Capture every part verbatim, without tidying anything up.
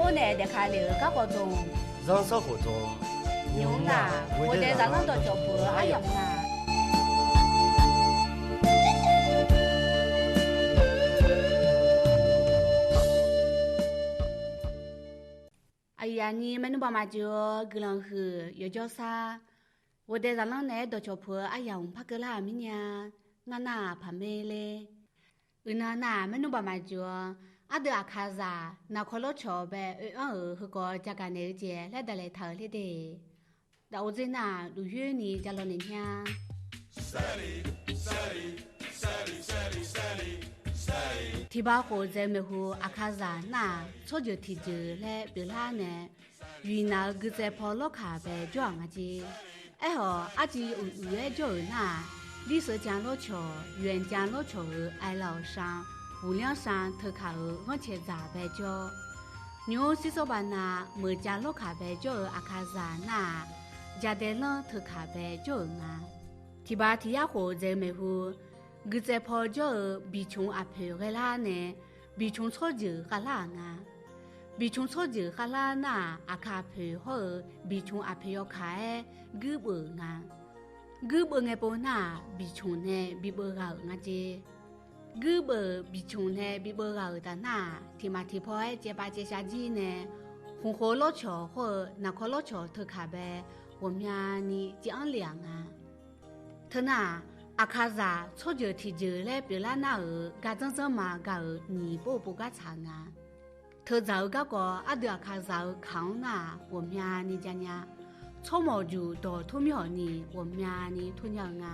Khoernae daefka lef-euq garkawv dmq, zanrsanrkhof dmq, nymq-mr nar, ghoedae zaqlanr dawqcawq puq-eu aryamq nar, aqyuif aqnyir maernmr baq maqjeuq-awr guiqlanq huiq yawjawr sar. Ghoedae zaqlanr naeq-aer dawqcawq puq-eu aryamq par keuvlar-euq mirnya, ngar nar-aq paqmer ler. Uiqnan nar-aq maernmr baq maqjeuq-awr, ardeuv Aqkaqzaq narkawr lawrcawq bae oe-anr-euq heukawv jagaq naeq-eu jeq laer daqlaeq taq-euq ler de. Daqov dzer nar-aq luf yoer ni ja law naeq nya. Tiqbav khof dzaeq-eu maeqhu Aqkaqzaq nar-aq tsawrjeuq tiqjeuq laer pyeuflar nae, yuiqnaq-eu guitsaev paw lawrkaq bae jawr-aq nga jer. Aerkhawf, arciv uiq uiq-aer jawr-euq nar-aq, Lirseuq Jan lawrcawq, Yuaeq Jan lawrcawq-euq Aerlawq shan, Ghuqlyanr shan teukaq-euq ghanrcae dzaq bae jawr. Nymq-mr sirsawr baqnav Meuq Jan lawrkaq bae jawr-eu Aqkaqzaq nar-aq, Jadaelanr teukaq bae jawr-euq nga. Tiqbav tiq yar khof dzaeq-eu maeqhu, guitsaev paw jawr-eu biqcmq aqpoeq ghaelar nae, biqcmq tsawrjeuq khavlar-aq nga. Biqcmq tsawrjeuq khavlar nar-aq, Aqkaq poeq hawr-eu biqcmq aqpoeq yawkaq-aer guirbeuv nga. Guirbeuv ngae pov nar-aq, biqcmq nae bibeuv ghaq-euq nga jer. Guirbeuv biqcmq nae bibeuv ghaq-euq taf nar-aq, tiq maq tiq paw-aer caevpav caevshav jir nae, khmqkhof lawrcawq hawr-eu narkawr lawrcawq teukaq bae ghawqmyani caev-anr lef-aq nga. Teu nar-aq, Aqkaqzaq tsawrjeuq tiqjeuq laer pyeuflar nar-euq gardzanr dzanrma gaq-euq nyiq pov-eu pov gar tsaq nga. Teudzaq-eu garkawv ardeuv Aqkaqzaq-eu kaq-anr nar-aq ghawqmyani janya. Tsawrmawq juq dawq tor mir hawq ni ghawqmyani tor nya-eu nga.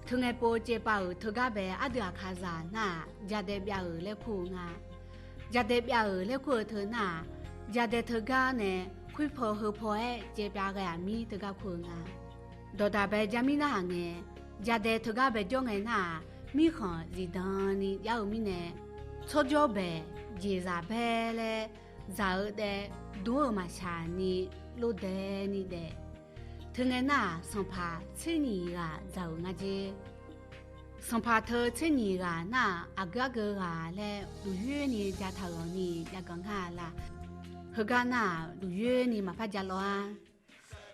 Teu ngae pov caevpav-euq teugar bae ardeuv Aqkaqzaq nar-aq Jadae byav-euq laer kur-eu nga. Jadae byav-euq laer kur-eu teu nar-aq, Jadae teugar nae khoerpaw heu paw-aer caevpyav ghae-aq mir teugar kur-eu nga. Dawqdaq bae jar mir narhaq ngae, Jadae teugar bae jawr ngae nar-aq, mirkhanq zifdan ni jav-eu mirnae, tsawrjawr baeq jeqzaq bae laer zaq-eu daev dm-eu maqshaq ni lov daev ni daef. Teu ngae nar-aq, sanqpaq tser nyiq ghaq dzaq-euq nga jer. Sanqpaq teu tser nyiq ghaq nar-aq, aqgeu argeu ghaq laer luf yoer ni ja taq-euq ni jav ganq ngar la. Heugar nar-aq, luf yoer ni maqpar ja lawr-ar.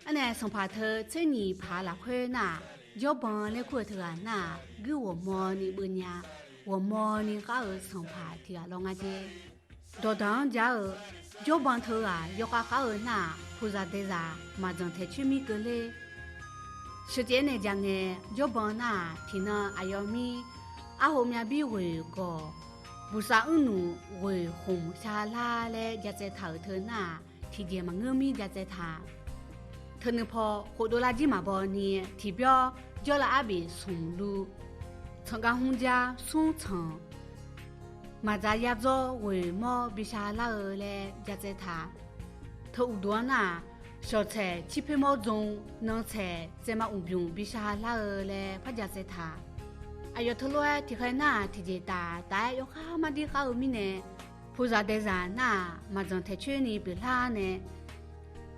Arnae sanqpaq teu tser nyiq paq lafkhoer nar-aq, Jawrban laer kur-eu teughaq nar-aq, guir ghawqmawni beuv nya, ghawqmawni khar-eu sanqpaq tiq ghaq lawr nga jer. Dawqdaq-anr jar-eu Jawrban teughaq yawkhav khar-eu nar-aq, puqzaq daezaq maqdzanq taeq coer mir keuvler. Sheuqcaev-aer nae ja ngae, Jawrban nar-aq, tiqnan aqyawf mir arhov myav bir ghoeq gawq, buqsav mrnuq ghoeq khmq sha lar laer ja tsaev taq-euq teu nar-aq, tiqjeq maqngeur mir ja tsaev taq. Teunuipaw khofdov lar jir maqbaw ni, tiqbyawr jawrlav arbif smq luv, tsanqgav hmr jar smr tsanq, maqdzaq yadzawr ghoeq mawr bi sha lar-eu laer ja tsaev taq. Teu uqduq-anr nar-aq, shawqtsaeq cir poer mawr dzm, nan tsaeq tsaevma uqbymq bi sha lar-eu laer par ja tsaev taq. Aqyawf teulof-aer tiqkhaer nar-aq, tiqjeq taf taf-aer yawkhav mar dir khar-eu mirnae, puqzaq daezaq nar-aq, maqdzanq taeq coer ni pyeuflar nae,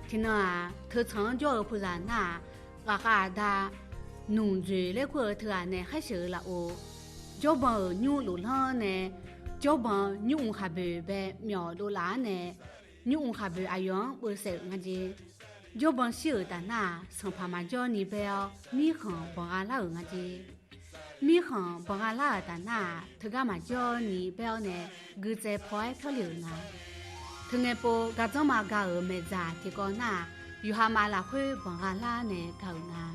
tiqnan-aq, teu tsanq-anr jawr-eu puqzaq nar-aq, ghaqkhav aqda Nmqdzoeq laer kur-eu teughaq nae khaer sheuq-eu lafov, Jawrban-euq nymr loflanr nae, Jawrban nymr mq khaqboeq bae myawf dovlaf-ar nae, nymr mq khaqboeq aqyawf-anr beuv saef-euq nga jer. Jawrban shir-euq taf nar-aq, sanqpaq maqjawr ni bae-awr mirkhanq banqgha lar-euq nga jer. Mirkhanq banqgha lar-euq taf nar-aq, teugar maqjawr ni bae-awr nae, guitsaev paw-aer pyawr le-euq nga. Teu ngae pov gardzanr ma ga-euq maeqdzaq tiqkawv nar-aq, yawqha ma lafkhoer banqgha lar nae ga-euq nga.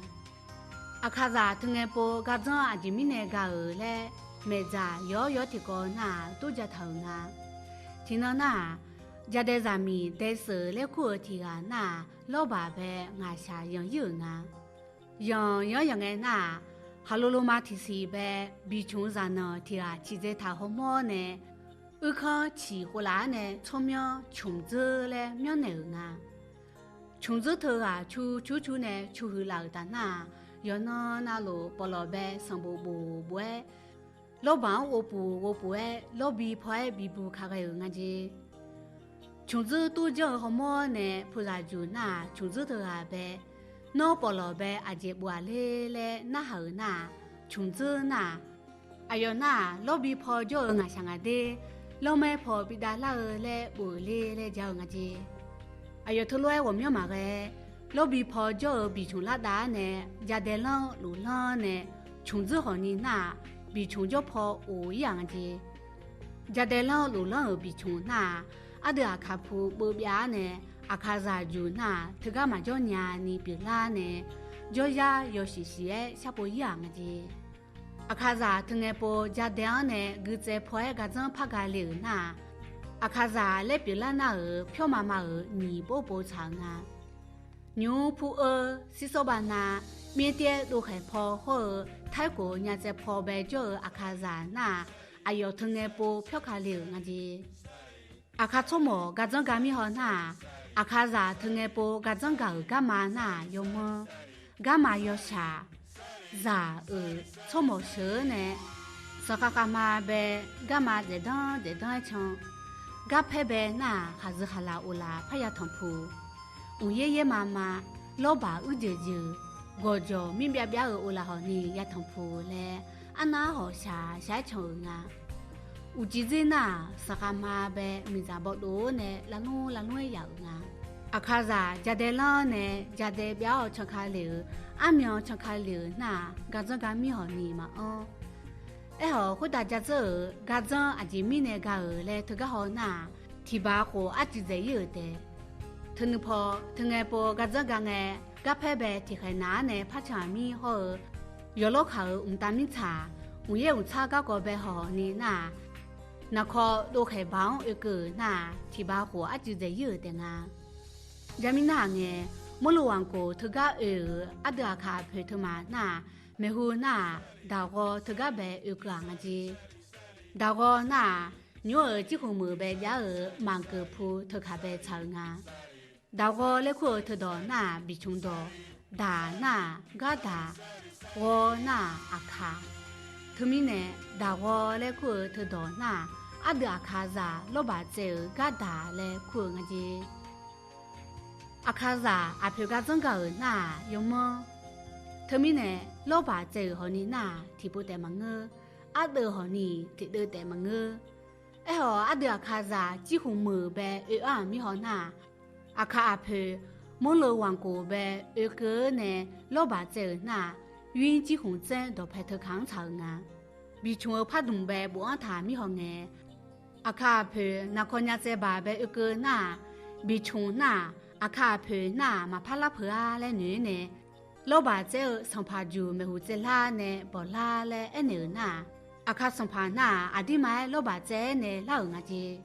Aqkaqzaq teu ngae pov gardzanr aqjeq mirnae ga-euq laer, maeqdzaq yawr yawr tiqkawv nar-aq, dur ja taq-euq nga. Tiqnan nar-aq, Jadae zaqmiq Daeseuq laer kur-eu tiq ghaq nar-aq, lawrbaq bae ngaqshaq yanq ir-euq nga. Yanq yanr yaq ngae nar-aq, khaqlo lo ma tiqsiq bae biqcmq zaqnanq tiq ghaq ciqdzae taq hawmawr nae, uirkanr ciq khof laf-ar nae tsawrmyanr cmq dzeur laer myanrnaeq-euq nga. Cmq dzeur teughaq cu cur cur nae cu huiq laf-euq taf nar-aq, yawqnan navluf pawqlawq bae sanqbof bof bof-aer, lawrbaq-anr ghov puq ghov puq-aer lawrbi paw-aer bibuq ka ghae-euq nga jer. Cmq dzeur tov janr-eu hawmawr nae puqzaq juq nar-aq, cmq dzeur teughaq bae, nawr pawqlawq bae aqjeq bof-aq ler laer narhaq-euq nar-aq, cmq dzeur nar-aq, aqyawf nar-aq, lawrbi paw jawr-eu ngaqshaq ngaq der, lawrmaer paw bidav lar-eu laer bof-euq ler laer ja-eu nga jeq. Aqyawf teulof-aer ghawqmyanr maqghae, lawrbi paw jawr-eu biqcmq lar dav-ar nae, jadae lanr-eu loflanr nae, cmq dzeur hawq ni nar-aq, biqcmq jawr paw of-ir-aq nga jeq. Jadae lanr-eu loflanr-euq biqcmq nar-aq, ardeuv aqkaq pu beuv byav-ar nae, aqkaqzaq juq nar-aq, teugar maqjawr nya ni pyeuflar nae, jawryar yawshuif shuif-aer sharpov-ir-aq nga jeq. Aqkaqzaq teungae pov jadae-anr nae guitsaev paw-aer gardzanr par ga le-euq nar-aq, aqkaqzaq laer pyeuflar nar-euq pyawr mama-euq nyiq pov pov tsaq-euq nga. Nymq-mr pu-eu sirsawr bavnav, myaer taer dovkhaeq paw hawr-eu, taerkhof nya tsaev paw bae jawr-eu aqkaqzaq nar-aq, aqyawf teungae pov pyawr ka le-euq nga jeq. Aqkaq tsawrmawq gardzanr ga mir haw nar-aq, aqkaqzaq teungae pov gardzanr gaq-euq garma nar-aq yawmanr, garma yawshaq, zaq-euq tsawrmawq sheuq-eu nae, sanqkhav khavma bae garma daefdanr daefdanr-aer can, garpaer bae nar-aq khaqzeuq khaqlaq oqlaf parya tanqpuq, mqyaer yaer mama, lawrbaq uir jeuq jeuq, gawqjawq mir byav byav-eu oqlaf hawq ni ya tanqpuq laer, arnav arhawq shaq shaq-aer can-euq nga. Uqcif dzer nar-aq, sanqkhav ma bae miqdzaq bawdov-awr nae lavlmr lavlmr-aer yaf-euq nga. Aqkaqzaq jadae lanr nae jadae byav-awr canka le-euq, armyan canka le-euq nar-aq, gardzanr ga mir hawq ni maqanr. Aerkhawf, khoertav ja dzeur-euq gardzanr aqjeq mirnae ga-euq laer teugar haw nar-aq, tiqbaq khof arcuiv dzaeq-ir-euq taef. Teunui paw teungae pov gardzanr ga ngae, garpaer bae tiqkhaeq naq-ar nae par can-aq mir hawr-eu, yawqlawr khaq-euq mqtav mirtsaq, mqyaer mqtsar garkawv bae hawq ni nar-aq, naqkaw dovkhaeq baq-anr oekeuv-euq nar-aq, tiqbaq khof arcuiv dzaeq-ir-euq taef nga. Jarmir narhaq ngae, mawrlo wanqkof teugar oe-euq ardeuv aqkaq aqpoeq teumaq nar-aq, maeqhu nar-aq, daqghaw teugar bae oekeuv-aq nga jeq. Daqghaw nar-aq, nymr-euq cirkhmq meuq bae jav-euq maqgeuf pu teukaq bae tsaq-euq nga. Daqghaw laer kur-eu teudawq nar-aq, biqcmq dawq, daq nar-aq, gardaq, ghaw nar-aq, aqkaq. Teumirnae, daqghaw laer kur-eu teudawq nar-aq, ardeuv aqkaqzaq lawrbaq tsaev-euq gardaq laer kur-eu nga jeq. Aqkaqzaq aqpoeq gardzanr gaq-euq nar-aq yawmanr. Teumirnae, lawrbaq tsaev-euq hawq ni nar-aq tiqpov taef maqngeur. Ardeuv hawq ni tiqdeuv taef maqngeur. Aerkhawf, ardeuv aqkaqzaq cirkhmq meuq bae oe-anr-aq mir haw nar-aq, aqkaq aqpoeq mawrlo wanqkof bae oekeuv-eu nae lawrbaq tsaev-euq nar-aq, yur cirkhmq tsaer dawqpae teukaq-anr tsaq-euq nga. Biqcmq-eu pardmq bae bof-anr taq mir haw ngae, aqkaq aqpoeq naqkaw nya tsaev baq bae oekeuv nar-aq, biqcmq nar-aq, aqkaq aqpoeq nar-aq maqpar larpeuq-ar laer noeq-aer nae, lawrbaq tsaev-eu sanqpaq juq maeqhu tsaevlar nae bawqlar laer aernaeq-euq nar-aq, aqkaq sanqpaq nar-aq aqdirma-aer lawrbaq tsaev-aer nae lar-euq nga jeq.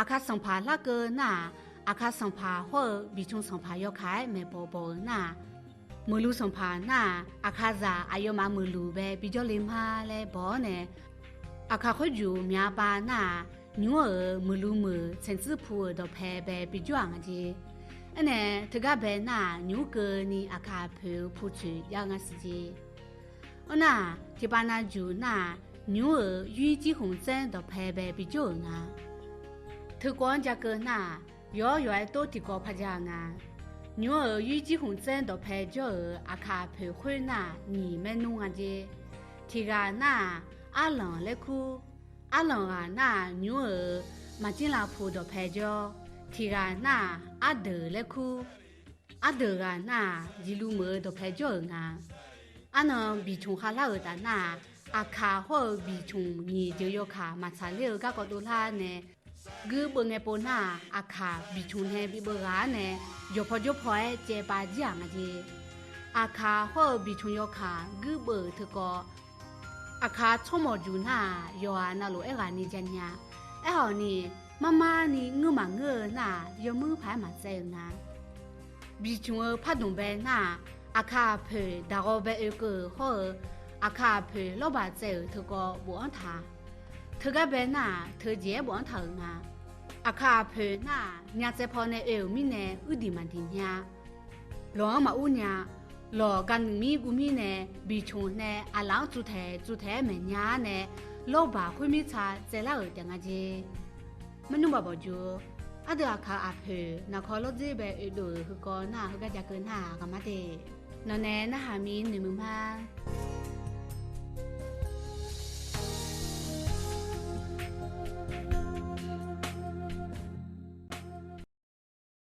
Aqkaq sanqpaq larkeuv nar-aq, aqkaq sanqpaq hawr-eu biqcmq sanqpaq yawkaq-aer maeqbawq bawq-eu nar-aq, meuqlu sanqpaq nar-aq, aqkaqzaq aqyawfmaf meuqlu bae bijawr le ma laer bawq-awr nae, aqkaq khoerjuq myavpav nar-aq, nymr-euq meuqlu meuq tsaeqtsuir pu-euq dawqpae bae bijawr-aq nga jeq. Aernae, teugar bae nar-aq, nymr keuvni aqkaq aqpoeq-eu pu tsoeq jav-eu nga siq jeq. Arnar-aq, tiqpav navjuq nar-aq, nymr-euq yur cirkhmq tsaer dawqpae bae bijawr-euq nga. Teukawv-anr ja keuv nar-aq, yawq-awr yawq-aer tor tiqkawv par ja-eu nga. Nymr-euq yur cirkhmq tsaer dawqpae jawr-euq aqkaq aqpoeq khoer nar-aq, nyiq maernmr nga jeq. Tiqghaq nar-aq, arlanq laer kur. Arlanq ghaq nar-aq, nymr-euq maqcirlav pu dawqpae jawr. Tiqghaq nar-aq, ardeuq laer kur. Ardeuq ghaq nar-aq, jiqlu meuq-eu dawqpae jawr-euq nga. Arnan biqcmq khavlar-euq taf nar-aq, aqkaq hawr-eu biqcmq nyiq jeuq yawkaq maqtsaq ler-eu garkawv dovlar nae, guirbeuv ngae pov nar-aq, aqkaq biqcmq nae bibeuv ghaq-ar nae, jawqpaw jawrpaw-aer caevpav jir-aq nga jeq. Aqkaq hawr-eu biqcmq yawkaq guirbeuv-euq teukawv, aqkaq tsawrmawq juq nar-aq, yawqghaq navluf aerghaqni ja nya. Aerkhawf ni, marmarni ngeur maqngeur-eu nar-aq, yawmuir paq-aer maqtsaev-euq nga. Biqcmq-eu pardmq bae nar-aq, aqkaq aqpoeq daqghaw bae oekeuv-euq hawr-eu, aqkaq aqpoeq lawrbaq tsaev-euq teukawv bofanr taq. Teugar bae nar-aq, teujeq-aer bofanr taq-euq nga. Aqkaq aqpoeq nar-aq, nya tsaev paw nae oe-euq mirnae uirdiq maqdiq nya. Lawq-anr maqur nya. Lawq ga nuiq mir guv mirnae, biqcmq nae aqlaf-anr tsuvtaeq tsuvtaeq-aer maeqnya-ar nae, lawrbaq khoer mirtsa tsaevlar-euq taef nga jeq. Maernmr baq bawqjuq, ardeuv aqkaq aqpoeq naqkaw lawrdzer bae oedov-euq heukawv nar-aq, heugar ja keuv nar-aq, ghaqmar de. Nawqnae narhaq mir noeqmuiq ma.